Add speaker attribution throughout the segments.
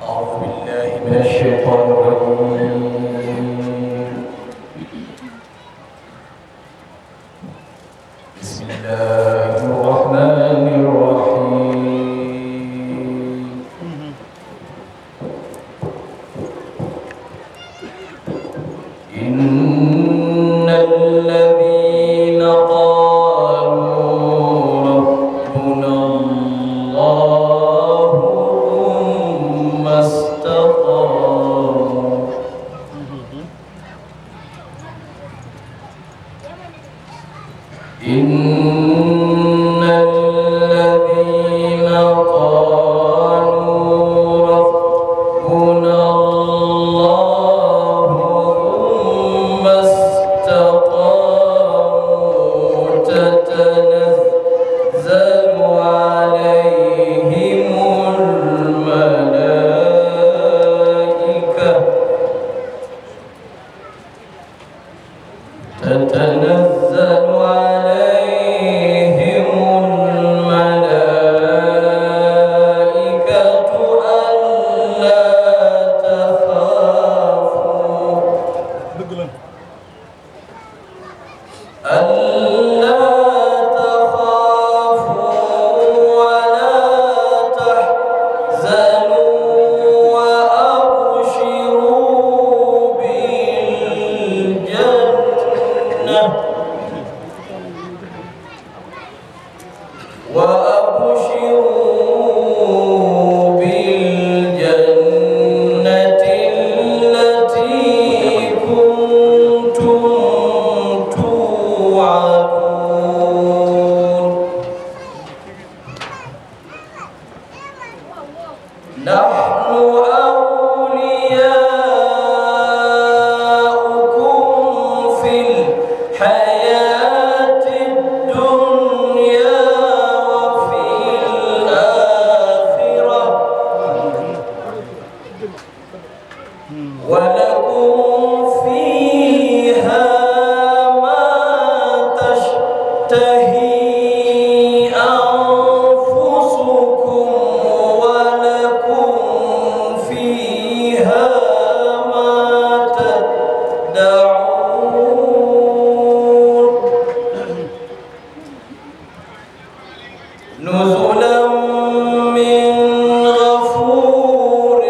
Speaker 1: أعوذ بالله من الشيطان الرجيم. بسم الله الرحمن الرحيم. إن الذين قالوا ربنا الله ثم استقاموا إن الذين قالوا ربنا الله ثم استقاموا تتنزل عليهم الملائكة تتنزل عليهم الملائكة ألا تخافوا ولا تحزنوا وأبشروا بالجنة التي كنتم توعدون نحن أولياؤكم في الحياة الدنيا وفي الآخرة ولكم فيها ما تشتهي أنفسكم ولكم فيها ما تدعون نزلا من غفور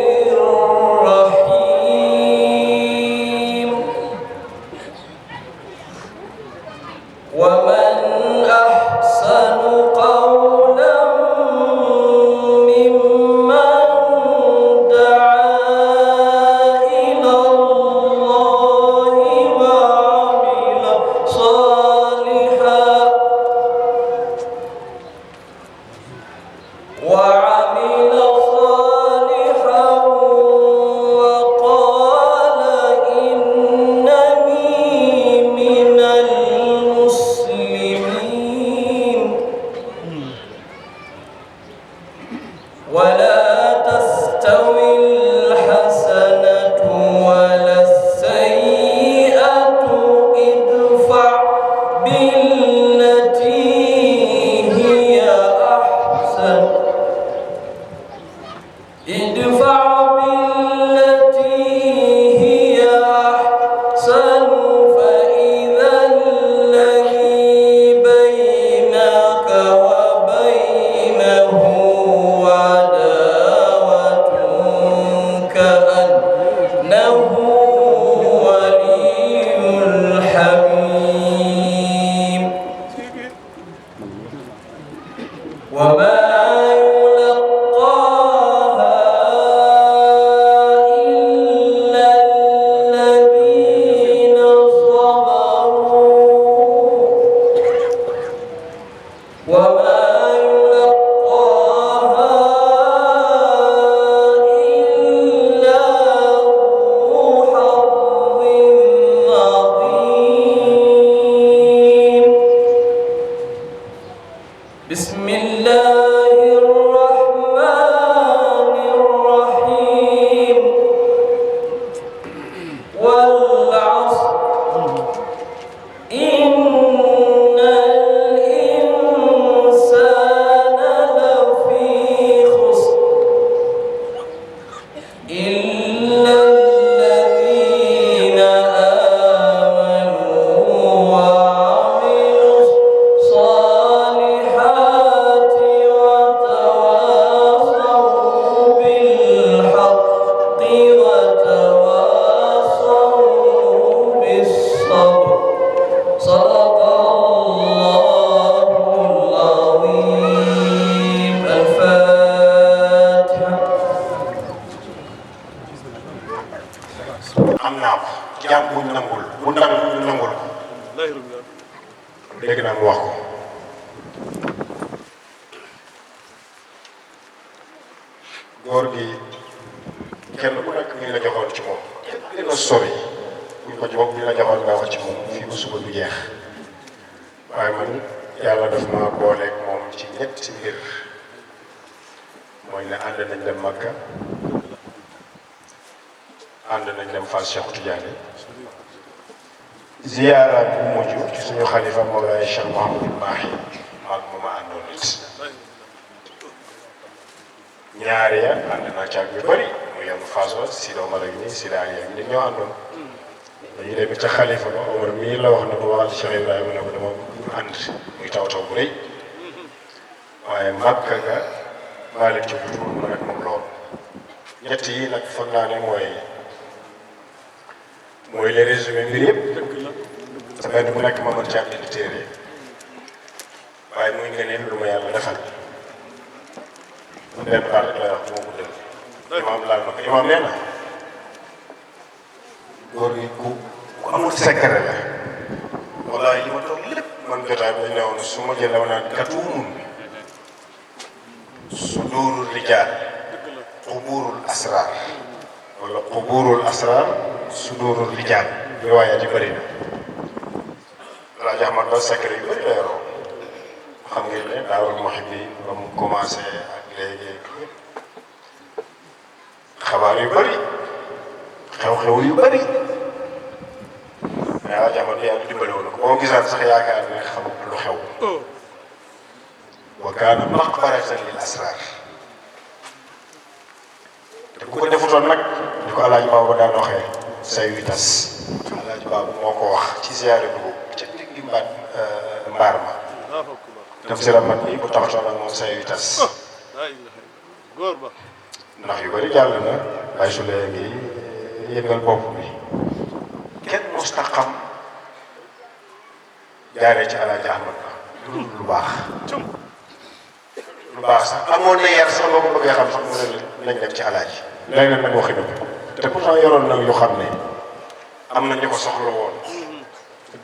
Speaker 1: رحيم ومن أحسن قولا ممن دعا إلى الله وعمل صالحا وقال إنني من المسلمين ولا تستوي الحسنة ولا السيئة ادفع بالتي هي أحسن فإذا الذي بينك وبينه عداوة كأنه ولي حميم وما يلقاها إلا الذين آمنوا وعملوا الصالحات وتواصوا بالحق وتواصوا بالصبر. صدق الله العظيم. الفاتحة.
Speaker 2: am naa ko jàmm buñ nangul bu nangu ñu nangul ko dégg naa mu wax ko góor gi kenn ku nekk ñu la joxoon ci moom kenn dina sori buñ ko jox ñu la joxoon nga wax ci moom fii ba suba du jeex waaye man yàlla daf ma booleeg moom ci ñetti mbir mooy ne ànd nañ dem Makka ànd nañ dem Fass Cheikh Tidiane ziyaara bu mujj ci suñu xalifa Mawlaay Cheikh Mouhamadul Mahi maag moom a àndoon nit ñaari ya ànd naa caag yu bëri mu yem Fass wa Sido Malak ni Sida yaa ngi ñoo àndoon dañuy dem ca xalifa ba Omar mii la wax na ko waxal Cheikh Ibrahima ne ko dama ñu ànd muy taw taw bu rëy waaye Makka ga maa leen ci butul ma rek moom loolu ñett yi nag foog naa ne mooy les résumé mbir yëpp sa benn bu nekk ma mën ci am di téere waaye muy ngëneel lu ma yàlla defal benn baat rek lay wax bu ma guddal imaam laal na ko imaam nee na góor gi ku amul secret la wallaahi li ma toog lépp man jotaay bi dañ ne woon su ma jëlee ma naan katuumun suduurul rijaal qubuurul asraar wala qubuurul asraar suduurul rijaal riwaayaat yi bëri na Alaaji Ahmad Ba secret yu bëri la yoroo xam ngeen ne Daarul Muhibbi ba mu commencé ak léegi xabaar yu bëri xew-xew yu bëri mais Alaaji Ahmad yàlla dimbale woon na ko boo gisaan sax yaakaar ne xamut lu xew wa kaana maqbaratan lil asraar te ku ko defutoon nag di ko Alaaji Baaba daan waxee say wi tas Alaaji Baaba moo ko wax ci ziyaare dugub ca diggi mbaar ma def si ramat bi bu taxatoon ak moom say wi tas ndax yu bëri jàll na waaye su lee ngi yëngal bopp bi kenn musta xam jaaree ci Alaaji Ahmad Ba lu baax lu baax sax amoon na yar sax boo ko bëggee xam sax mu ne nañ dem ci Alaaji leneen nag waxi dëgg te pourtant yoroon na yu xam ne am na ñu ko soxla woon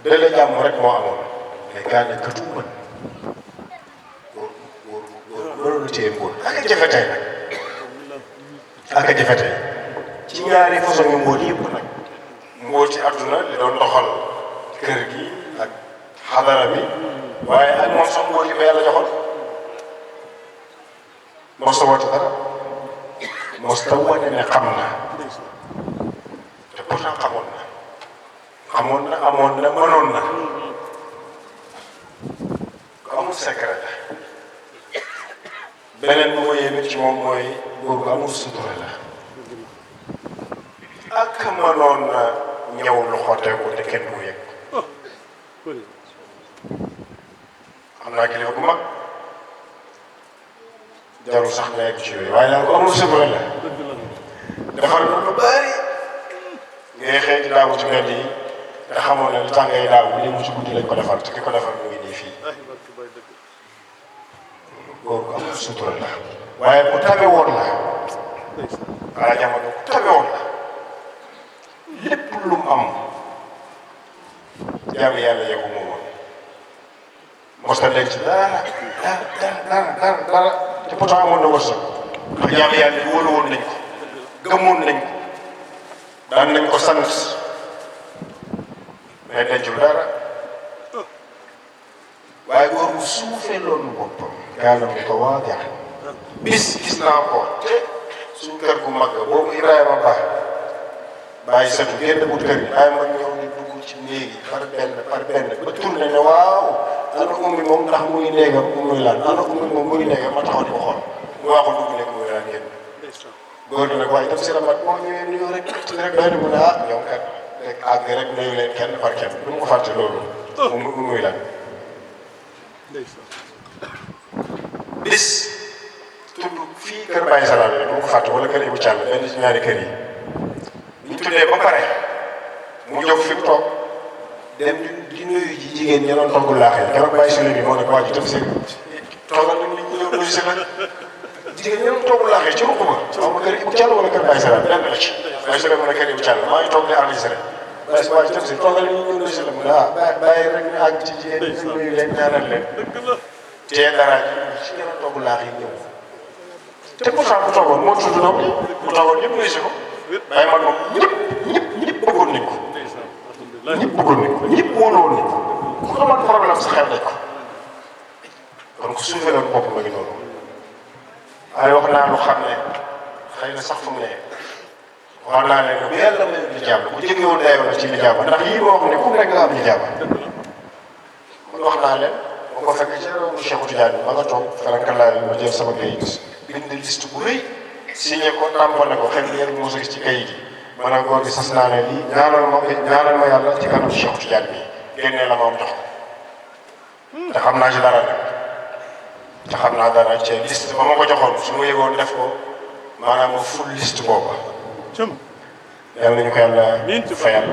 Speaker 2: dële jàmm rek moo amoon mais gaa ne katu mën góor lu téye mbóot ak a jafe tey nag ak a jafe tey ci ñaari façon yu mbóot yëpp nag mbóot ci àdduna li doon doxal kër gi ak xadara bi waaye ak moom sax mbóot yi ko yàlla joxoon mos ta woote dara mos ta wane ne xam na te pourtant xamoon na amoon na mënoon na ku amul secret la beneen bu ma yéeme ci moom mooy góor gu amul sutura la ak mënoon na ñëw lu xotteeku te kenn du yëg xam naa kilifa gu mag jarul sax nga yegg ci yooyu waaye daal ko amul sutura la defar na lu bari ngay xëy di daawu ci mbedd yi te xamoon ne li tax ngay daaw li mu ci guddi lañ ko defar te ki ko defar mu ngi nii fii góor gu amul sutura la waaye bu tabe woon la Alaaji Ahmad bu tabe woon la lépp lu mu am jaamu yàlla yeggu moomoon mos ta denc dara te pourtant amoon na wërsëg ndax jaamu yàlla yi wóolu woon nañ ko gëmoon nañ ko daan nañ ko sant mais dencul dara waaye góor bu suufee loolu boppam gaanam ko waa jax bis gis naa ko te suñ kër gu mag boobu Ibrahima Ba bàyyi setu génn but kër gi bàyyi mag ñëw di dugg ci néegi par benn ba tourné ne waaw ana ummi moom ndax mu ngi néegam muy laan ana ummi moom mu ngi néegam ma taxaw di ko xool mu waxul dugg nekk muy laan génn góor gi nag waaye itam si la mat moo ñëwee nuyoo rek rek doy na mu ne ah ñoom kat rek àgg rek nuyu leen kenn par kenn du ma ko fàtte loolu. mu muy lan. bis tudd fii kër Baye Salaam yi du ma ko fàtte wala kër Ibou Thiam benn ci ñaari kër yi. bu ñu tuddee ba pare mu jóg fi mu toog dem di nuyu ji jigéen ñi doon togg laaxee keroog Baye Salaam bi moo ne ko waa ji tam si toogal nañ li ñu ñëw nuyu si la. jigéen ñi doon togg laaxee ci ruq ba xaw ma kër Ibou Thiam wala kër Baye Salaam benn la ci. Baye Salaam mu ne kër Ibou Thiam maa ngi toog di enregistré. waaye waa ji tam si toogal nañ ñu nuyu si la mu ne ah bàyyi rek ñu àgg ci jigéen ñi nuyu leen ñaanal leen. te dara ci ñi doon togg laax yi ñëw. te pourtant bu toogoon moo tudd noonu bu toogoon ñëpp nuyu si ko. waaye man moom ñëpp bëggoon nañ ko. ñëpp bëggoon nañ ko ñëpp wóoloon nañ ko. ku xamal problème sa xel nañ ko. kon ku suufee loon bopp ma ngi noonu. waaye wax naa lu xam ne xëy na sax fu mu ne wax naa ne bu yàlla may li jàmm bu jege woon dayoo la ci li jàmm ndax yii moo xam ne ku nekk nga am li jàmm. man wax naa leen bu ko fekkee ci réewu Cheikh Tidiane ma nga toog farankalaa ma jël sama kayit bind liste bu rëy signé ko tamponné ko xëy na yéen mos a gis ci kayit yi ma ne góor gi sas naa ne lii ñaanal ma yàlla ci kanam Cheikh Tidiane bi génnee la ma am jox ko te xam naa ci dara nag te xam naa dara ci liste ba ma ko joxoon su ma yëgoon def ko maanaam ma ful liste booba yàlla nañu ko yàlla fayal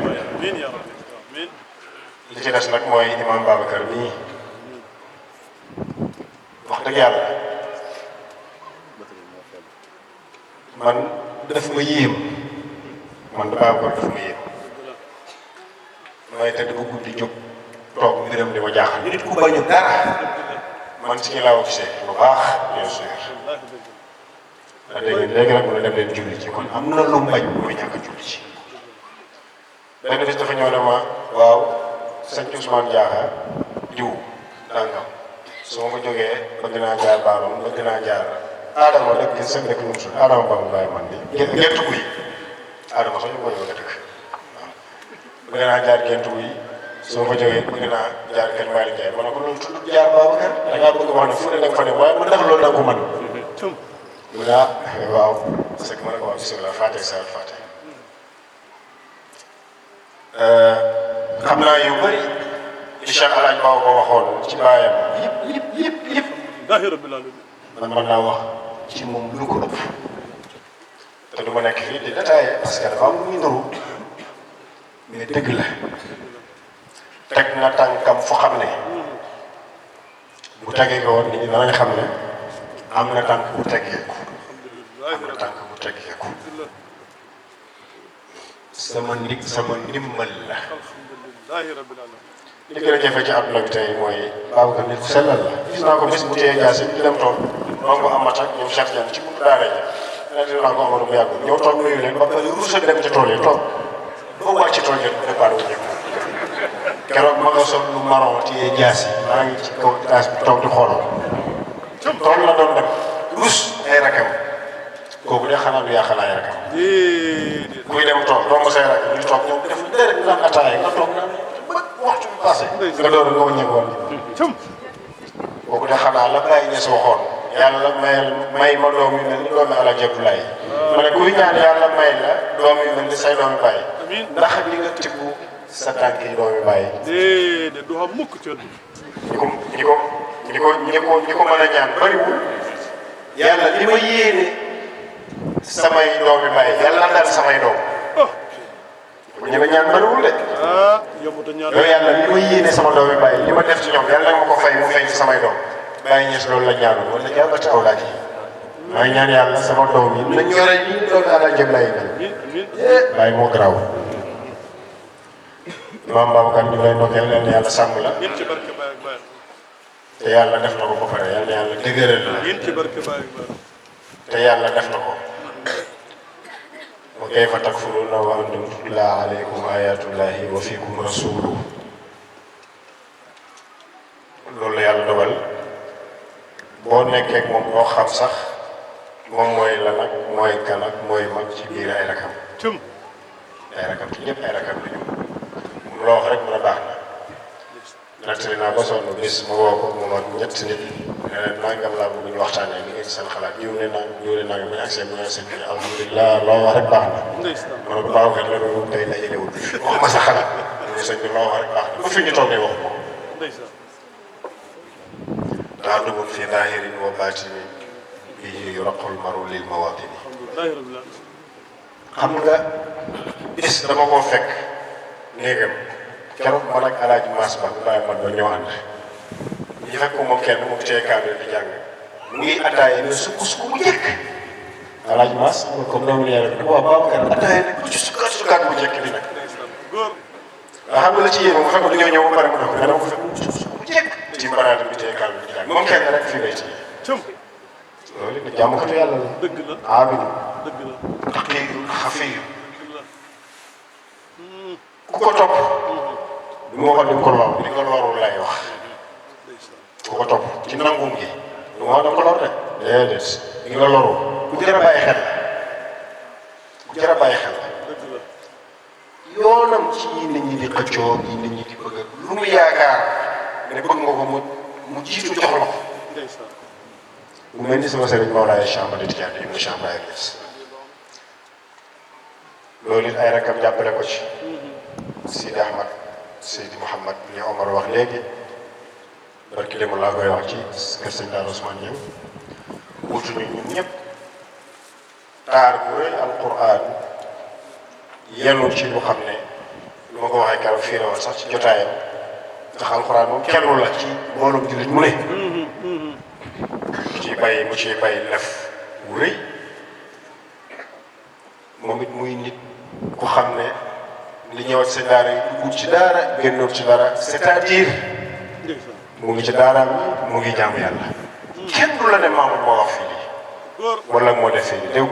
Speaker 2: li ci des nag mooy imam Babacar mii wax dëgg yàlla man daf ma yéem man Babacar daf ma yéem mooy tëdd bu guddi jóg toog mbiram di ma jaaxal nit ku bañu dara man si ñu laa ko gisee bu baax bien sûr ndax dégg ngeen léegi nag mu ne dem leen julli ci kon am na lu mu bañ mooy ñàkk a julli ci benn bis dafa ñëw ne ma waaw sëñ Ousmane Diakha jiw nangam su ma ko jógee bëgg naa jaar Baalom bëgg naa jaar Adama dëkk gi seen dëkk nu mu tudd Adama Ba mu bàyyi man bi Gént Guy Adama sax ñu ko ñëw nga dëkk waaw bëgg naa jaar Gént Guy su ma ko jógee bëgg naa jaar Kër Malick Ndiaye ma ne ko loolu tudd jaar Babacar da ngaa bëgg wax ne fu ne da nga fa ne waaye man ndax loolu da nga ko mën mu ne waaw parce que ma ne ko waaw bisimilah Fatick Sall Fatick xam naa yu bëri li Cheikh El Hadj Ba ko waxoon ci baayam yëpp man mën naa wax ci moom lu ko ëpp te du ma nekk fii di détaillé parce que dafa am lu muy nuru mais dëgg la teg na tànkam fu xam ne bu tegee ko woon nit ñi danañ xam ne am na tànk bu teggeeku am na tànk bu teggeeku sama ndimbal la li gën a jafe ci àdduna bi tey mooy Babacar nit ku sellal la gis naa ko bis bu téye jaasi di dem tool donc amat ak ñoom Cheikh Diagne ci buntu daara ji nekk naa ko Amadou bu yàggul ñëw toog nuyu leen ba pare ruus ak dem ci tool yi toog ba wàcc ci tool yi préparé wu ñëpp keroog ma nga sol lu marron téye jaasi maa ngi ci kaw étage bi toog di xoolal tool la doon dem ruus ay rakam kooku de xanaa du yàqal ay rakam kuy dem tool doomu say rak ñu toog ñoom def dara naan ataaya nga toog naan ba waxtu bi passé nga door nga wëññeekoon kooku de xanaa la bàyyi ñes waxoon yàlla may ma doom yu mel ni doomi Alaaji Abdoulaye ma ne kuy ñaan yàlla may la doom yu mel ni say doomi bàyyi ndax li nga tibb sa tànk yi doomi bàyyi
Speaker 3: déedéet du xam mukk ci
Speaker 2: ñi ko mën a ñaan bariwul yàlla li ma yéene samay doomi bàyyi yàlla na dal samay doom bu ñu la ñaan bariwul de yow yàlla li ma yéene sama doomi bàyyi li ma def ci ñoom yàlla na ma ko fay mu feeñ ci samay doom bàyyi ñees loolu la ñaanul wala jàmbati awlaat yi maa ngi ñaan yàlla sama doom yi nañ yore nii doomi Alaaji Abdoulaye bàyyi moo garaaw Imam Babacar ñu lay ndokkeel leen yàlla sàmm la te yàlla def na ko ba pare yàlla yàlla dëgëral la te yàlla def na ko wa kayfa takfuruuna wa antum tutlaa alaykum ayatullahi wa fiikum rasuluhu loolu la yàlla dogal boo nekkee ak moom moo xam sax moom mooy la nag mooy kan ak mooy mag ci biir ay rakam ci ñëpp ay rakam la ñu loo wax rek mën a baax na nattali naa ba sonn bis ma woo ko mu mag ñetti nit ne leen nangam laa bëgg ñu waxtaanee li ngeen seen xalaat jiw ne nangam bu ñu accès mu ne seen bi alhamdulilah loo wax rek baax na. ma ne ko baaw kat la doon tey dajalewul wax ma sa xalaat mu sëñ bi loo wax rek baax na ba fi ñu toog ne wax ko. daa dugg fi daahirin wa baatinin bi yuraqul maru lil mawatini. xam nga bis dama koo fekk néegam keroog man ak alaaji Maas ba bàyyi man ba ñoo ànd ñu fekk ko moom kenn mu ngi téye kaamil di jàng mu ngi attaaye ne sukkus ku mu njëkk alaaji Maas comme doomu yàlla bi waaw Babacar attaaye ne ku ci sukkaat bu njëkk bi nag nga xam nga la ci yéen moom fekk dañoo ñëw ba pare mu dox mais dama ko fekk mu njëkk ci mbaraata bi téye kaamil di jàng moom kenn rek fii lay téye loolu it jàmmkatu yàlla la dëgg la aabidu dëgg la taqiyu xafiyu ku ko topp du ma wax di ko lor di ko lorul lay wax ku ko topp ci nangum gi du ma wax da ko lor de déedéet di nga loru ku jar a bàyyi xel ku jar a bàyyi xel yoonam ci yi nit ñi di xëccoo yi nit ñi di bëgg lu mu yaakaar ne bëgg nga ko mu jiitu jox la ko bu mel ni sama sëriñ Mawlaay Cheikh Ahmad Tidiane ibn Cheikh Ibrahima Niass loolu it ay rakam jàppale ko ci Sidi Ahmad Sidi Mouhamad ni Omar wax léegi barki démb laa koy wax ci kër sëñ Daara Ousmane ñëw wutuñu ñun ñëpp taar bu rëy alquran yenu ci lu xam ne lu ma ko waxee keroog fii la woon sax ci jotaayam ndax alquran moom kenn la ci mbooloom jullit mu ne mu ciy bay lef wu rëy moom it muy nit ku xam ne li ñëwaat seen daara yi dugg ci daara génnoon ci dara c'est-à-dire mu ngi ci daaraam yi mu ngi jaamu yàlla kenn du la ne Mamour moo wax fii lii wala moo def fii lii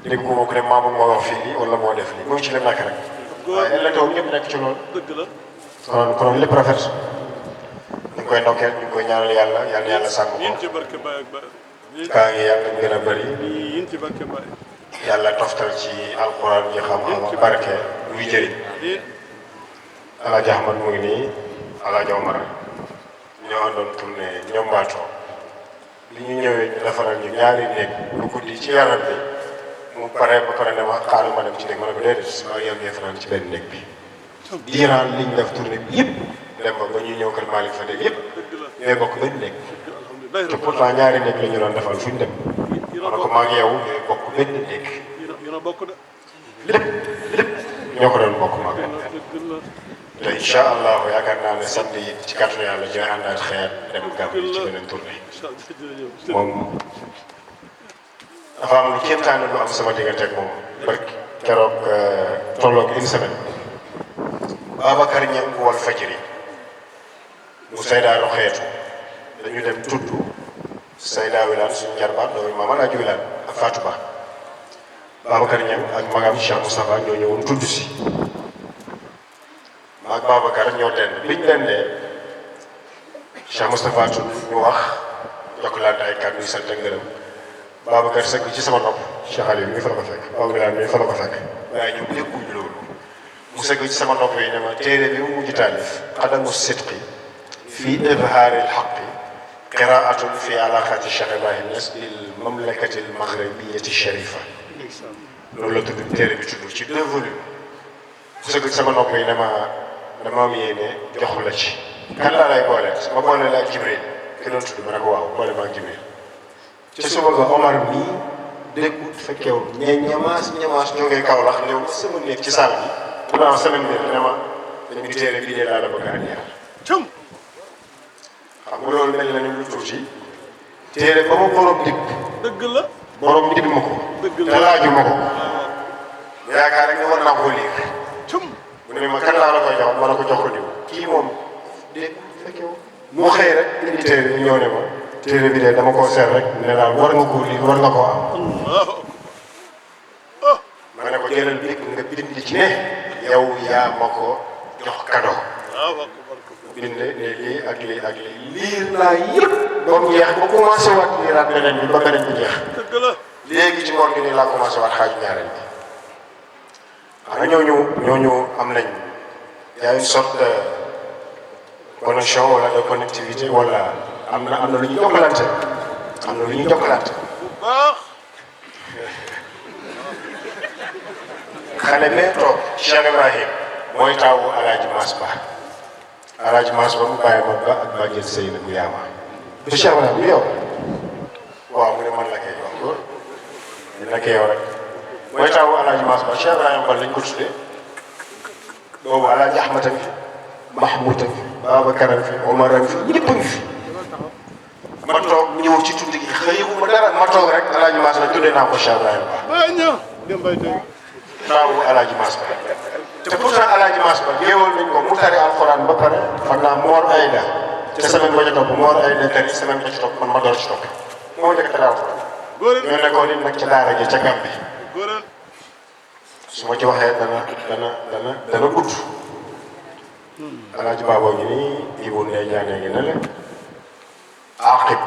Speaker 2: dégguma ko ne Mamour moo wax fii lii wala moo def lii mu ngi ci lim nekk rek waaye ëllëg taw ñëpp nekk ci loolu konoon lépp rafet ñu ngi koy ndokkeel ñu ngi koy ñaanal yàlla sàmm ko kaa ngi yàlla gën a bëri yàlla toftal ci alquran yi xam-xam barke luy jëriñ Alaaji Ahmad mu ngi nii Alaaji Omar ñoo àndoon tourné ñoom baatoo li ñu ñëwee ñu defaral ñu ñaari néeg lu guddi ci yaram bi mu pare ba pare ne ma xaaral ma dem ci néeg ma ne ko déedéet maa ngi ngeen fanaan ci benn néeg bi diiraan liñ def tourné bi yëpp dem ba ñu ñëw kër Malick fa léegi yëpp ñooy bokk benn néeg te pourtant ñaari néeg la ñu doon defal fu ñu dem ma ne ko maa ngi yow ñooy bokk benn néeg lépp ñoo ko doon bokk maa te incha allah yaakaar naa ne samedi yi ci kàttanu yàlla ñooy àndaat xeer dem gàmm ci beneen tournée moom dafa am lu kéemtaane lu am sama diggante ak moom bark keroog tolloog une semaine Babacar Niang bu Walfadjri mu Seyda Roxeetu dañu dem tudd Seyda Wilane suñu jarbaat doomu Maam Alaaji Wilane ak Fatou Ba Babacar Niang ak magam Cheikh Moustapha ñoo ñëwoon tudd si maag Babacar ñoo dend biñ dendee Cheikh Moustapha tudd ñu wax jokkalante ay kàddu yu sant ak ngërëm Babacar sëgg ci sama nopp Cheikh Aliou mi fa la ko fekk Babacar Wilane mi fa la ko fekk waaye ñoom dégguñ loolu mu sëgg ci sama nopp yi ne ma téere bi mu mujj taalif qadamu sidqi fi izhaari lxaqi qiraatun fi alaqati Cheikh Ibrahima Niass il mamlakati al maghribiyati sharifa loolu la tudd téere bi tudd ci 2 volumes mu sëgg ci sama nopp yi ne ma dama am yéene jox la ci kan laa lay boole ma boole la ak Jibril ki doon tudd ma ne ko waaw boole ma ak Jibril ci suba ga Omar mii déggut fekkeewul ñamaas jógee Kaolack ñëw sama néeg ci saal bi pendant semaine bi ne ma dañu téere bii de laa la bëgg a andi xam nga loolu mel na ni lu tuuti téere ba ma borom dib
Speaker 3: dëgg la
Speaker 2: borom dib ma ko te laaju ma ko yaakaar rek ne war naa koo liir mu ne ma kan laa la koy jox ma ne ko jox ko diw kii moom dégg fekkewu mu xëy rek indi téere bi ñëw ne ma téere bi de dama koo seet rek ne daal war nga koo liir war nga koo am ma ne ko jëlal bi nga bind ci ne yow yaa ma ko jox cadeau bind ne lii ak lii ak lii liir naa yëpp ba mu jeex ba commencé waat liiraat beneen bi ba beneen bi jeex léegi ci ngoon gi nii laa commencé waat xaaju ñaareel bi xam nga ñooñu am nañ y a une sorte connexion wala de connectivité wala am na lu ñu jokkalante am na lu ñu jokkalante
Speaker 3: bu baax.
Speaker 2: xale bee toog Cheikh Ibrahim mooy taawu Alaaji Maas Ba Alaaji Maas Ba mu bàyyi ma ba ak bàjjen Seyna bu yaama du Cheikh Ibrahim yow waaw mu ne man la koy wax góor ñu la koy yow rek mooy taawu Alaaji Maas Ba Cheikh Ibrahim Ba lañ ko tuddee boobu Alaaji Ahmad a ngi fi Mahmoud a ngi fi Babacar a ngi fi Omar a ngi fi ñëpp a ngi fi ma toog ñëw ci tudd gi xëyuma dara ma toog rek Alaaji Maas Ba tuddee naa ko Cheikh Ibrahim Ba
Speaker 3: ba ñëw dem bay tey.
Speaker 2: taawu Alaaji Maas Ba te pourtant Alaaji Maas Ba géewal nañ ko mu tari alxuraan ba pare xam naa Mor Ayda te semaine ba ca topp Mor Ayda tari semaine ba ci topp man ma door ci topp moo njëkk tari alxuraan
Speaker 3: góoral
Speaker 2: ñoo nekkoon nit nag ca daara ji ca Gàmbi
Speaker 3: góoral.
Speaker 2: su ma ci waxee dana gudd Alaaji Baaboo ngi nii Ibu Ndey Jaane ngi ne la Aqib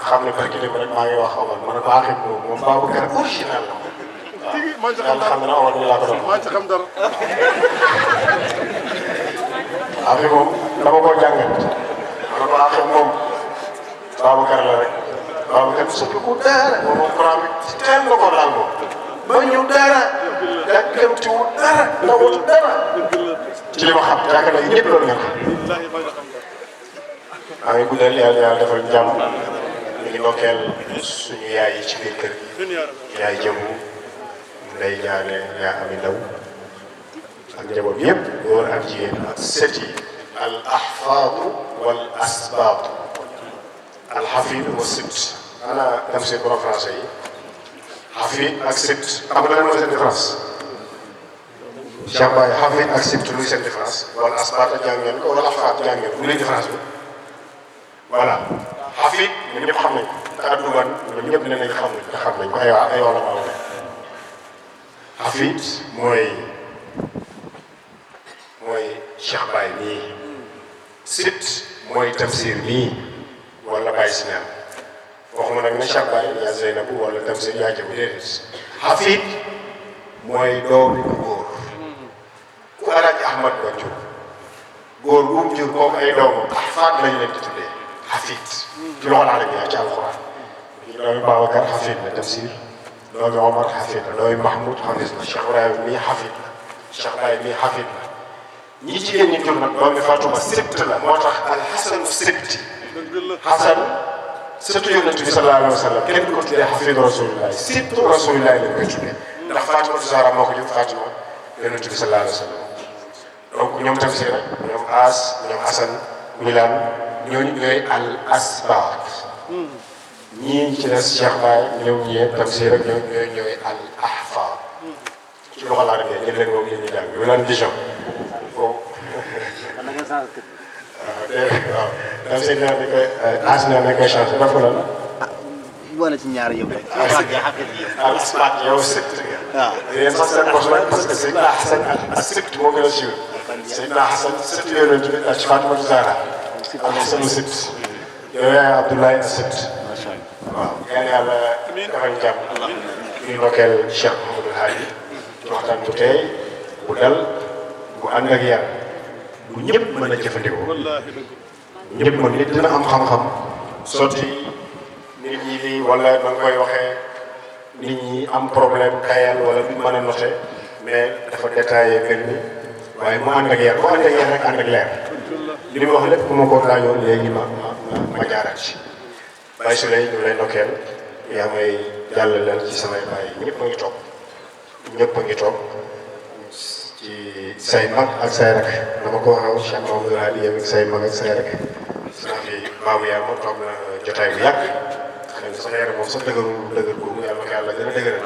Speaker 2: xam ne barki dem rek maa ngi wax Omar ma ne ko Aqib moom Babacar original la
Speaker 3: tigi maa ci xam
Speaker 2: yàlla
Speaker 3: dara
Speaker 2: xam na Omar ni laa ko doon
Speaker 3: maa ci xam dara.
Speaker 2: Aqib moom dama koo jàngat ma ne ko Aqib moom Babacar la rek Babacar soppi ko dara moom Quran bi ci teel na ko laal moom ba ñëw dara yàkkamtiwul dara ndawul dara ci li ma xam yaakaar naa ñëpp loolu ngeen xam
Speaker 3: billaahi maa ci xam dara.
Speaker 2: maa ngi guddal yàlla defal jàmm ñu ngi ndokkeel suñu yaay yi ci biir kër gi
Speaker 3: suñu yaram.
Speaker 2: yaay jëmu Ndey Jaane yaa ami ndaw ak njaboot yëpp góor ak jigéen ak sët yi al ahfaadu wal asbaatu al xafid wa sibt ana dem seen borom français yi xafid ak sibt xam nga lan mooy seen différence Cheikh Baye xafid ak sibt luy seen différence wala asbaat jàng ngeen ko wala ahfaad jàng ngeen ko lu lay différence bi voilà xafid ñun ñëpp xam nañ ko te adduban ñun ñëpp ne nañ xam nañ ko ay wala maa wala xafid mooy Cheikh Baye mii sibt mooy Tamsir mii wala Baye Sinaan waxuma nag ne Cheikh Baye yaa Zeynabu wala Tamsir yaa jëbu déedéet xafid mooy doomi bu góor ku Alaaji Ahmad Ba jur góor bu mu jur kooku ay doomu ahfaad lañ leen di tuddee xafid ci loxol arabiya ci alxuraan doomi Babacar xafid la Tamsir doomi Omar xafid la doomi Mahmoud xafid la Cheikh Ibrahima mii xafid la Cheikh Baye mii xafid la ñi jigéen ñi jur nag doomi Fatuma sibt la moo tax alxasanu sibti xasan surtout yonent bi sallallahu alayhi wa sallam kenn du ko tuddee xafidu rasulillahi sibtu rasulillahi lañ koy tuddee ndax Fatima Zahra moo ko jur Fatima yonent bi sallallahu alayhi wa sallam donc ñoom Tamsir rek ñoom As ñoom Asan Milan ñooñu ñooy al asbaat ñii ci des Cheikh Baye ñoom ñee Tamsir rek ñooy al ahfaad ci loxo laa defee jël leen moom yéen ñu jàng Milan vision foofu waaw daal seen ñaar dañ koy as na dañ koy changé dafa lan
Speaker 4: boole ci ñaar yëpp rek.
Speaker 2: al asbaat yow sibt nga
Speaker 4: waaw
Speaker 2: yéen sax seen bos la parce que Seydina Hasan ak sibt moo gën a siiw Seydina Hasan sibt yonent bi ak Fatima Zahra al Hasanu sibt yow yaay Abdoulaye ak sibt waaw yàlla defal ñu jàmm ñu ndokkeel Cheikh Mouhamadou Hadi ci waxtaan bu tey bu dal bu ànd ak yar bu ñëpp mën a jëfandikoo
Speaker 3: wallaahi dëgg.
Speaker 2: ñëpp mën nit dina am xam-xam sotti nit ñi lii wala na nga koy waxee nit ñi am problème kayal wala du mën a noté mais dafa détaillé mbir mi waaye mu ànd ak yar bu ànd ak yar rek ànd ak leer li mu wax lépp ku ma ko laajoon léegi ma jaaraat ci Baye Souley ñu lay ndokkeel yaa may jàllaleel ci samay baay ñëpp a ngi toog ñëpp a ngi toog ci say mag ak say rek dama ko waxee Cheikh Mamadou Hadi yow ak say mag ak say rek saa fi baabu yaa moom toog na jotaay bu yàgg xëy na sax yaram moom sax dëgër boobu yàlla na ko yàlla gën a dëgëral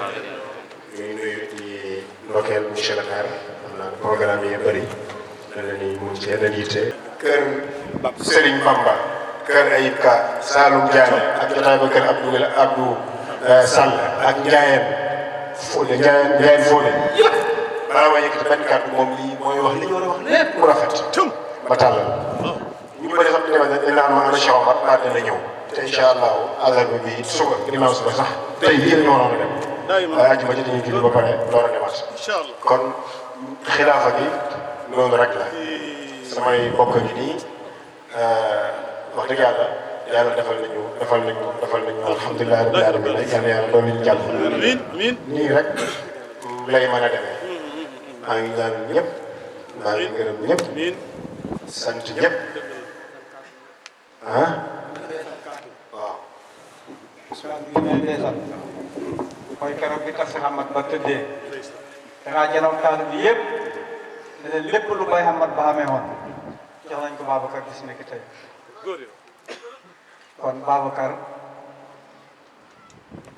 Speaker 2: ñuy nuyu di ndokkeel monsieur le maire xam naa programme yi bëri dana ni mu ci yeneen yitte kër Serigne Bamba kër Ayib Ka Saloum Diané ak jotaay ba kër Abdou Sall ak Ndiayeen Fodé Ndiayeen Fodé balaa ma yëkkati benn kàddu moom lii mooy wax li ñu war a wax lépp mu rafet ba tàllal ñu bëri sax dina dañ naan ma ana Cheikh Omar daa dina ñëw te incha allahu àllarba bi suba ginnaaw suba sax tey lii la ñu waroon a dem waaye àjjuma ji dañuy julli ba pare door a demaat
Speaker 3: incha allah
Speaker 2: kon xilaafa gi noonu rek la samay bokk gi nii wax dëgg yàlla defal nañu alhamdulilah rabbil alamin yal na yàlla doon ñu jàpp.
Speaker 3: amiin amiin.
Speaker 2: nii rek lay mën a demee. maa ngi ñaan ñëpp. maa ngi gërëm ñëpp.
Speaker 3: amiin.
Speaker 2: sant ñëpp. ah. waaw.
Speaker 5: histoire bi may beesal mooy keroog bi tax si Hamad ba tëddee dangaa jëloon kàddu bi yëpp ne leen lépp lu bay Hamad ba amee woon jox nañ ko Babacar gis nekk tey kon Babacar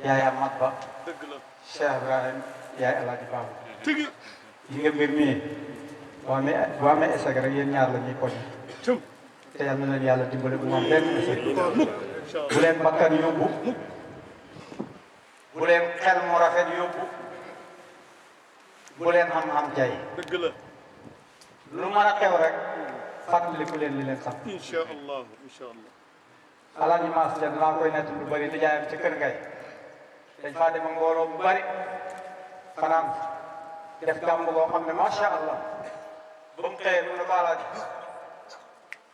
Speaker 5: yaay Hamad ba
Speaker 3: dëgg la.
Speaker 5: Cheikh Ibrahim yaay El Hadj Babou
Speaker 3: tigi.
Speaker 5: yi nga mbir mii boo amee échec rek yéen ñaar la ñuy poñ
Speaker 3: cum.
Speaker 5: te yal na leen yàlla dimbale bu mu am benn échec
Speaker 3: waaw mukk. incha allah.
Speaker 5: bu leen bakkan yóbbu bu leen xel mu rafet yóbbu bu leen xam-xam jay
Speaker 3: dëgg la.
Speaker 5: lu mën a xew rek fàttaliku leen li leen sax
Speaker 3: incha allah incha allah.
Speaker 5: Alaaji Maas ja dinaa koy nett lu bëri nijaayam ci kër ngay dañ faa dem mbooloo bu bëri fanaan def gàmb boo xam ne macha allah ba mu xëyee mu ne ko Alaaji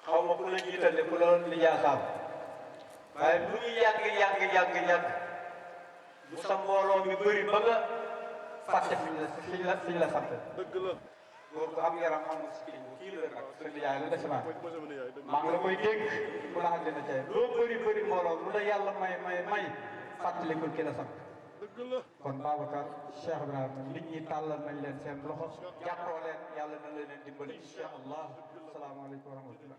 Speaker 5: xaw ma ku la jiitale ku la lijaasaal waaye lu ñu yàgg bu sa mbooloo mi bëri ba nga fàtte fiñ la sant
Speaker 3: dëgg la.
Speaker 5: góor gu am yaram amul si kii bu kii la nag sa nijaay la dese naa
Speaker 3: mooy sama nijaay dëgg
Speaker 5: maa ngi la koy dégg ku la xam dina cay loo bëri mbooloo lu la yàlla may fàttalikul ki la sant
Speaker 3: dëgg la.
Speaker 5: kon Babacar Cheikh Ibrahima nit ñi tàllal nañ leen seen loxo jàppoo leen yàlla na leen dimbali incha allah salaamaaleykum wa rahmatullah